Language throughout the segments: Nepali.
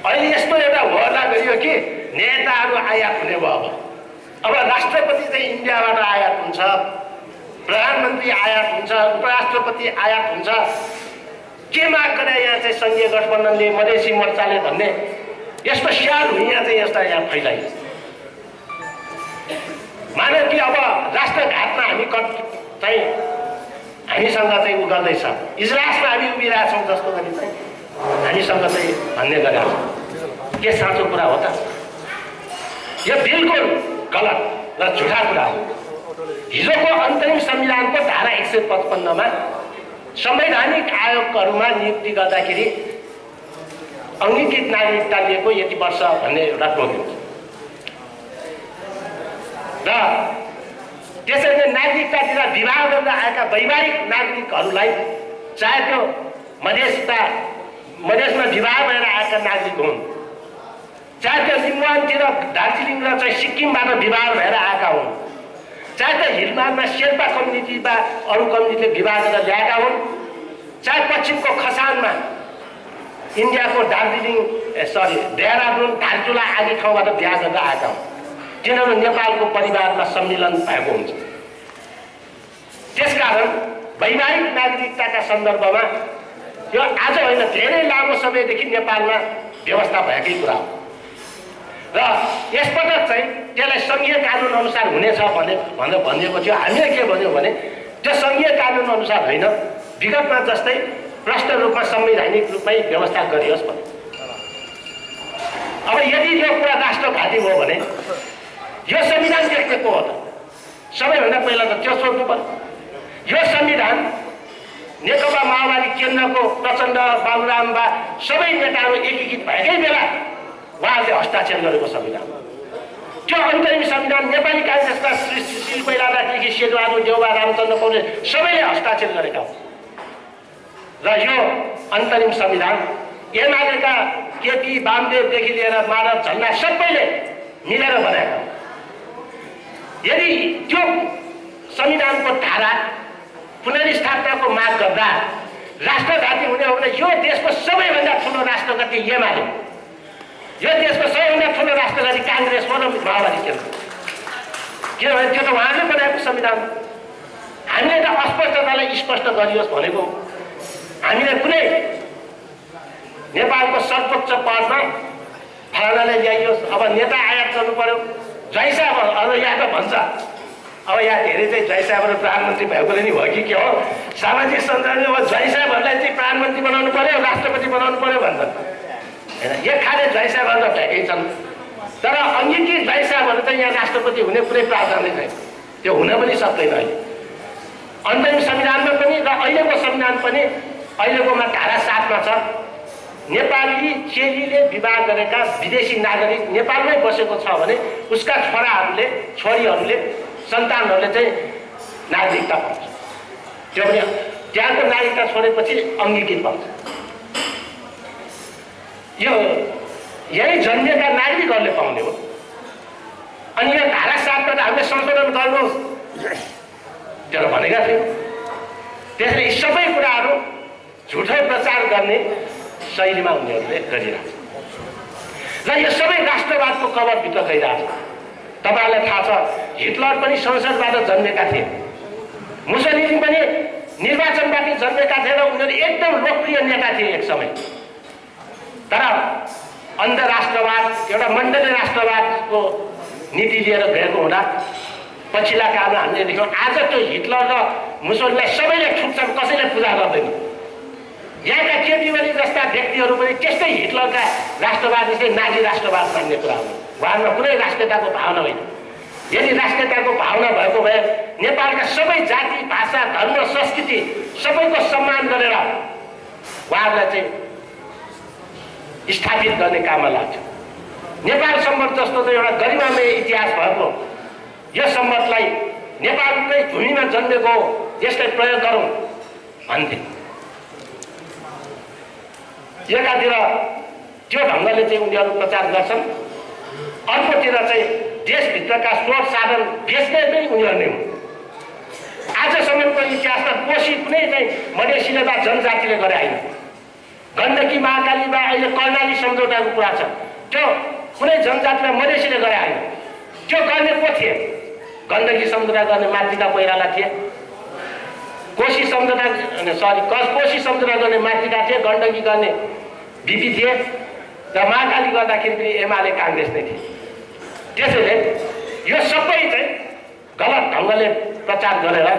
अहिले यस्तो एउटा होहल्ला गरियो कि नेताहरू आयात हुने भयो। अब राष्ट्रपति चाहिँ इन्डियाबाट आयात हुन्छ, प्रधानमन्त्री आयात हुन्छ, उपराष्ट्रपति आयात हुन्छ। के माग गरे यहाँ चाहिँ सङ्घीय गठबन्धनले, मधेसी मोर्चाले भन्ने यस्तो स्याल यहाँ चाहिँ यसलाई यहाँ फैलाइयो। मानव कि अब राष्ट्रघातमा हामी चाहिँ हामीसँग चाहिँ उ गर्दैछ, इजलासमा हामी उभिरहेछौँ जस्तो गरी चाहिँ हामीसँग चाहिँ भन्ने गरेको छ। के साँचो कुरा हो त? यो बिल्कुल गलत र झुटा कुरा हो। हिजोको अन्तरिम संविधानको धारा 155मा संवैधानिक आयोगहरूमा नियुक्ति गर्दाखेरि अङ्गीकृत नागरिकता लिएको यति वर्ष भन्ने एउटा प्रोग्राम छ र त्यसैले नागरिकतातिर विवाह गरेर आएका वैवाहिक नागरिकहरूलाई, चाहे त्यो मधेसमा विवाह भएर आएका नागरिक हुन्, चाहे त्यो लिम्बुवानतिर दार्जिलिङ र चाहिँ सिक्किमबाट विवाह भएर आएका हुन्, चाहे त्यो हिलमालमा शेर्पा कम्युनिटी वा अरू कम्युनिटीले विवाह गरेर ल्याएका हुन्, चाहे पश्चिमको खसानमा इन्डियाको दार्जिलिङ देहरादुन, धारचुला आदि ठाउँबाट बिहा गरेर आएका हुन्, तिनीहरू नेपालको परिवारमा सम्मिलन भएको हुन्छ। त्यसकारण वैवाहिक नागरिकताका सन्दर्भमा यो आज होइन, धेरै लामो समयदेखि नेपालमा व्यवस्था भएकै कुरा हो र यसपटक चाहिँ त्यसलाई सङ्घीय कानुन अनुसार हुनेछ भनेर भनिएको थियो। हामीले के भन्यौँ भने त्यो सङ्घीय कानुन अनुसार होइन, विगतमा जस्तै प्रष्ट रूपमा संवैधानिक रूपमै व्यवस्था गरियोस् भने। अब यदि यो कुरा राष्ट्रघाती हो भने यो संविधान देख्ने को हो त? सबैभन्दा पहिला त त्यो सोध्नु पर्यो। यो संविधान नेकपा माओवादी केन्द्रको प्रचण्ड, बाबुराम वा सबै नेताहरू एकीकृत भएकै बेला उहाँहरूले हस्ताक्षर गरेको संविधान। त्यो अन्तरिम संविधान नेपाली काङ्ग्रेसका श्री सुशील कोइरालादेखि शेरबहादुर देउवा, रामचन्द्र पौडेल सबैले हस्ताक्षर गरेका हुन् र यो अन्तरिम संविधान एमालेका केपी वामदेवदेखि लिएर माधव झन्डा सबैले मिलेर बनाएका हुन्। यदि त्यो संविधानको धारा पुनर्स्थापनाको माग गर्दा राष्ट्रघाती हुने हो भने यो देशको सबैभन्दा ठुलो राष्ट्रघाती एमाले, यो देशको सबैभन्दा ठुलो राष्ट्रघाती काङ्ग्रेस हो र माओवादी केन्द्र। किनभने त्यो त उहाँले बनाएको संविधान। हामीले त अस्पष्टतालाई स्पष्ट गरियोस् भनेको। हामीले कुनै नेपालको सर्वोच्च पदमा फलानाले ल्याइयोस्, अब नेता आयात गर्नु पर्यो, जय साहब अब यहाँ त भन्छ, अब यहाँ धेरै चाहिँ जय साहबहरू प्रधानमन्त्री भएकोले नि भयो कि के हो, सामाजिक सञ्जालमा अब जय साहबहरूलाई चाहिँ प्रधानमन्त्री बनाउनु पर्यो, राष्ट्रपति बनाउनु पर्यो भन्छन् होइन। एक खाले जय साहबहरू त भएकै छन्, तर अङ्गीकृत जय साहबहरू चाहिँ यहाँ राष्ट्रपति हुने कुनै प्रावधान नै छैन। त्यो हुन पनि सक्दैन। अहिले अन्तरिम संविधानमा पनि र अहिलेको संविधान पनि अहिलेकोमा धारा 7मा छ, नेपाली चेलीले विवाह गरेका विदेशी नागरिक नेपालमै बसेको छ भने उसका छोराहरूले, छोरीहरूले, सन्तानहरूले चाहिँ नागरिकता पाउँछ। त्यो पनि त्यहाँको नागरिकता छोडेपछि अङ्गीकृत पाउँछ। यो यही जन्मेका नागरिकहरूले पाउने हो। अनि यो धारा 7बाट हामीले संशोधन गर्नुहोस् त्यो भनेका थियौँ। त्यसैले यी सबै कुराहरू झुठो प्रचार गर्ने शैलीमा उनीहरूले गरिरहेको छ र यो सबै राष्ट्रवादको कवरभित्र गइरहेको छ। तपाईँहरूलाई थाहा छ, हिटलर पनि संसदबाट जन्मेका थिए, मुसोलिनी पनि निर्वाचनबाट जन्मेका थिए र उनीहरू एकदम लोकप्रिय नेता थिए एक समय। तर अन्ध राष्ट्रवाद, एउटा मण्डलीय राष्ट्रवादको नीति लिएर गएको हुँदा पछिल्ला कालमा हामीले देख्यौँ आज त्यो हिटलर र मुसोलिनीलाई सबैले ठुक्छन्, कसैले पूजा गर्दैन। यहाँका केपी ओली जस्ता व्यक्तिहरू पनि त्यस्तै हिटलरका राष्ट्रवादी चाहिँ नाजी राष्ट्रवाद मान्ने कुरा हो। उहाँमा कुनै राष्ट्रियताको भावना होइन। यदि राष्ट्रियताको भावना भएको भए नेपालका सबै जाति, भाषा, धर्म, संस्कृति सबैको सम्मान गरेर उहाँहरूलाई चाहिँ स्थापित गर्ने काममा लाग्छ। नेपाल सम्बन्ध जस्तो चाहिँ एउटा गरिमामय इतिहास भएको यो सम्बन्धलाई नेपालकै भूमिमा जन्मेको यसलाई प्रयोग गरौँ भन्थे। एकातिर त्यो ढङ्गले चाहिँ उनीहरू प्रचार गर्छन्, अर्कोतिर चाहिँ देशभित्रका स्रोत साधन बेच्ने पनि उनीहरू नै हुन्। आजसम्मको इतिहासमा कोशी कुनै चाहिँ मधेसीले वा जनजातिले गरे होइन। गण्डकी महाकालीमा अहिले कर्णाली सम्झौताको कुरा छ। त्यो कुनै जनजातिलाई मधेसीले गरे होइन, त्यो गर्ने को थिए? गण्डकी सम्झौता गर्ने मातृका कोइराला थिए, कोशी सम्झौता कोशी सम्झौता गर्ने मातृका थिए, गण्डकी गर्ने बिपी थिए र महाकाली गर्दाखेरि पनि एमाले काङ्ग्रेस नै थिए। त्यसैले यो सबै चाहिँ गलत ढङ्गले प्रचार गरेर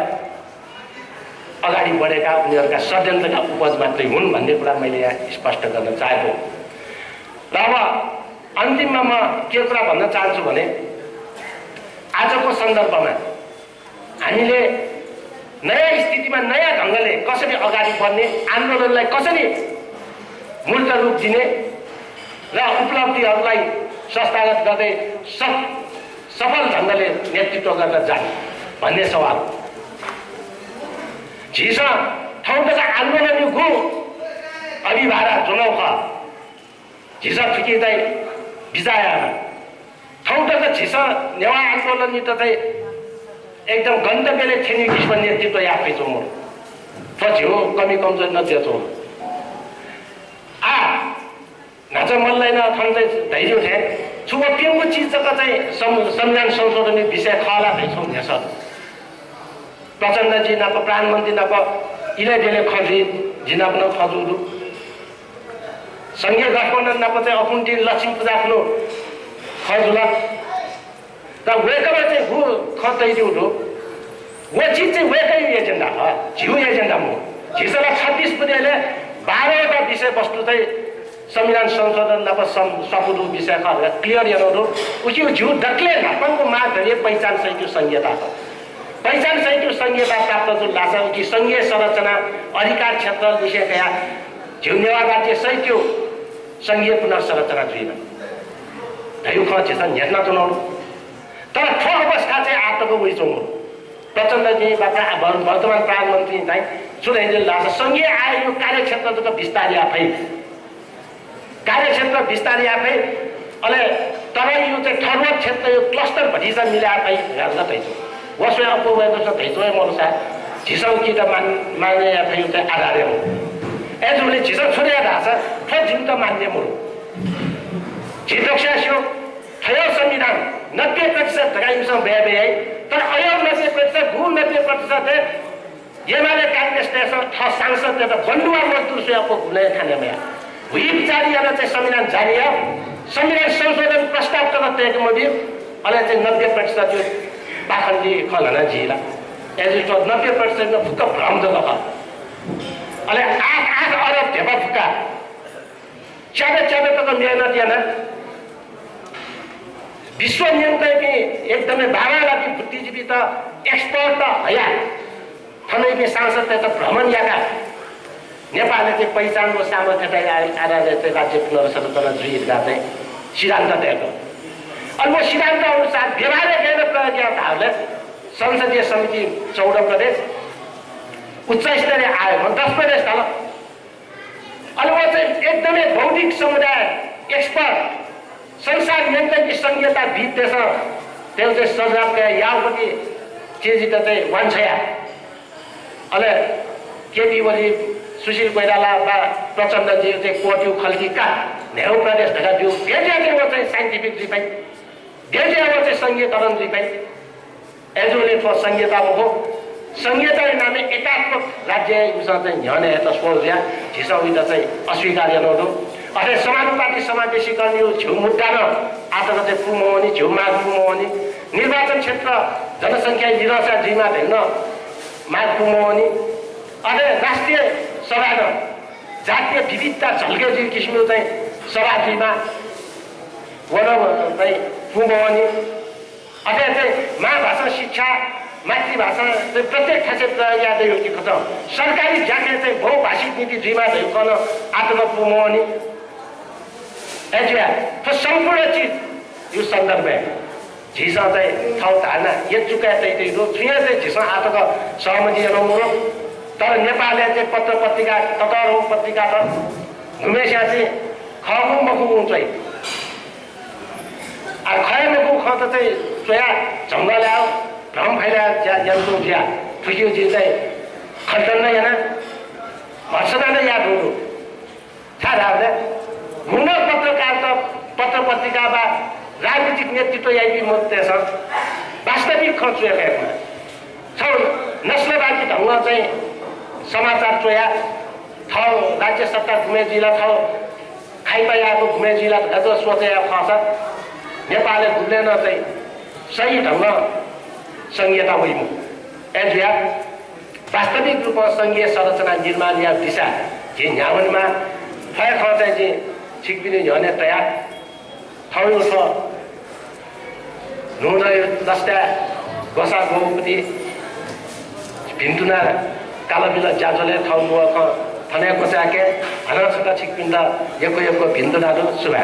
अगाडि बढेका उनीहरूका षड्यन्त्रका उपज मात्रै हुन् भन्ने कुरा मैले यहाँ स्पष्ट गर्न चाहेको। र अब अन्तिममा म के कुरा भन्न चाहन्छु भने आजको सन्दर्भमा हामीले नयाँ स्थितिमा नयाँ ढङ्गले कसरी अगाडि बढ्ने, आन्दोलनलाई कसरी मूर्त रूप दिने र उपलब्धिहरूलाई संस्थागत गर्दै सफल ढङ्गले नेतृत्व गर्न जाने भन्ने सवाल। झिस ठाउँका आन्दोलन गु अभिभारा जुनौख झिस ठुकिँदै बिजायामा ठाउँका झिस नेवा आन्दोलन नि त चाहिँ एकदम गन्तव्यले थिएन किसिम नेतृत्व याफै छु म पछि हो कमी कमजोर नदिएको आ नाच मल्लाई न थन्दै धैर्य थे छुब पिउको चीज चाहिँ संविधान संशोधन विषय खला भइछौँ नेस प्रचण्ड जी नाप प्रधानमन्त्री नाप इले बेले खजी जिनाप न खजुरु संघीय गठबन्धन नाप चाहिँ अकुन्टी लक्ष्मी पूजा आफ्नो खजुला र वेकमा चाहिँ भू खतै दिउँ वो चीज चाहिँ वेकै एजेन्डा हो झिउ एजेन्डा म झिसला 26 पुगेले 12वटा विषय वस्तु चाहिँ संविधान संशोधन नाप सपुदु विषय खा क्लियर हेर्नु उयो झिउ डक्ले नापनको माधुर्य पहिचान सहित संहिता हो। पहिचान सहित संहिता प्राप्त जुन लाग्छ कि संघीय संरचना अधिकार क्षेत्र विषय कया झिउ नेवा राज्य सहित संघीय पुनर्संरचना जुइन धैउ खचे छ हेर्न चुनाउ तर ठो अवस्था चाहिँ आटको बुझ्छौँ प्रचण्डजी वर्तमान प्रधानमन्त्री चाहिँ सुरैले लाग्छ संघीय आयोग कार्यक्षेत्रको विस्तार आफै कार्यक्षेत्र विस्तार आफै अहिले तर यो चाहिँ थर्मल क्षेत्र यो क्लस्टर भटिसा मिलाएर हेर्न पाइन्छ वसो अपवादको छ भइसक्यो अनुसार झिसौ कि त मान्ने आफै चाहिँ आधार हो एजले झिसौ छोडेर राछ फे जिउ त मान्ने मरु झिटोक्सास्यो थयो संविधान 90% धगाइसँग बे बे तर अयो 90% भू 90% एमाले कांग्रेस देश थ सांसद त बन्डुवा मजदुर सेवाको गुनाइ खानेमा हुई विचारिएर चाहिँ संविधान जारी हो संविधान संशोधन प्रस्ताव गर्न तयार मोदी अहिले चाहिँ 90% जो पाखण्डी खलना जिला एज तो 90% में फुक्का भ्रम जगह का अहिले 8 अरब ढेपा फुक्का चाबे तक मेहनत या ना विश्व नियन्त्रण पनि एकदमै बाबालापी बुद्धिजीवी त एक्सपर्ट त हया थनै पनि सांसद त भ्रमण याका नेपालले चाहिँ पहिचानको सामर्थ्यता आधारले चाहिँ राज्य पुनर्संरचना जुइगा चाहिँ सिद्धान्त दिएको अनि म सिद्धान्त अनुसार व्यवहारिक ज्ञान प्रयोग गर्दाहरूले संसदीय समिति 14 प्रदेश उच्च स्तरीय आयोग 10 प्रदेश थाल अनि म चाहिँ एकदमै बौद्धिक समुदाय एक्सपर्ट संसार नियन्त्रण संहिता विद्देश त्यो चाहिँ सजावका यावपट्टि चेजित चाहिँ वान्छया अहिले केपी ओली सुशील कोइराला वा प्रचण्डजी चाहिँ कोट्यु खल्कीका नेउ प्रदेश ढका दिउ देशले चाहिँ साइन्टिफिक रिफाइन देशले चाहिँ संघीयकरण रिफाइन एजोले फर संहितामा हो संहिता नामे एकात्मक राज्य उसमा चाहिँ झने त सोझ्या झिसौइता चाहिँ अस्वीकार्य नहो अरे समानुपातिक समावेशीकरण यो झिउ मुद्दा र आजको चाहिँ पुमोनी झिउ माग पुमोनी निर्वाचन क्षेत्र जनसङ्ख्या निरसा जिमा हेर्न माग पुमोनी अरे राष्ट्रिय सभा र जातीय विविधता झल्के जी किसिमको चाहिँ सभाजीमा वन चाहिँ पुमोनी अझै चाहिँ मातृभाषा शिक्षा मातृभाषा चाहिँ प्रत्येक क्षेत्र यादै हो कि खतम सरकारी जातीय चाहिँ बहुभाषिक नीति जिमा हेर्न आत्म पुमोनी एजुआ तो संपूर्ण चीज यो संदर्भ झिसा चाहिँ ठाउँ धारणा यचुका चाहिँ रो छुया चाहिँ झिसा आतको सहमति नमुरो तर नेपालले चाहिँ पत्र पत्रिका ततरो पत्रिका त घुमेस्या चाहिँ खगु मगु चाहिँ आ खय मगु ख त चाहिँ सोया झंगल आयो भ्रम फैला जन्तु ज्या ठुकियो जी चाहिँ खल्टन नै हैन हर्षदा नै याद हो छाडा हुन पत्रकारिता पत्र पत्रिकामा राजनीतिक नेतृत्व याइदी म त्यस वास्तविक खर्चुएका छौ नस्लवादी ढङ्ग चाहिँ समाचार चोया ठाउँ राज्य सत्ता घुमेजिला ठाउँ खाइपाइआएको घुमेजिला गजो सोचेया फस नेपालले घुम्लेन चाहिँ सही ढङ्ग संहिता होइन एजुया वास्तविक रूपमा संघीय संरचना निर्माण या दिशा जे न्यावनमा फय खर्च जे छिकबिने झने तयार ठाउँ छ नुनय दस्ता गसा गोपति भिन्तुना कालाबिला जाजले ठाउँ नुख थने कोचाके हना छका छिकबिन्दा यको भिन्तुनाहरू सुभा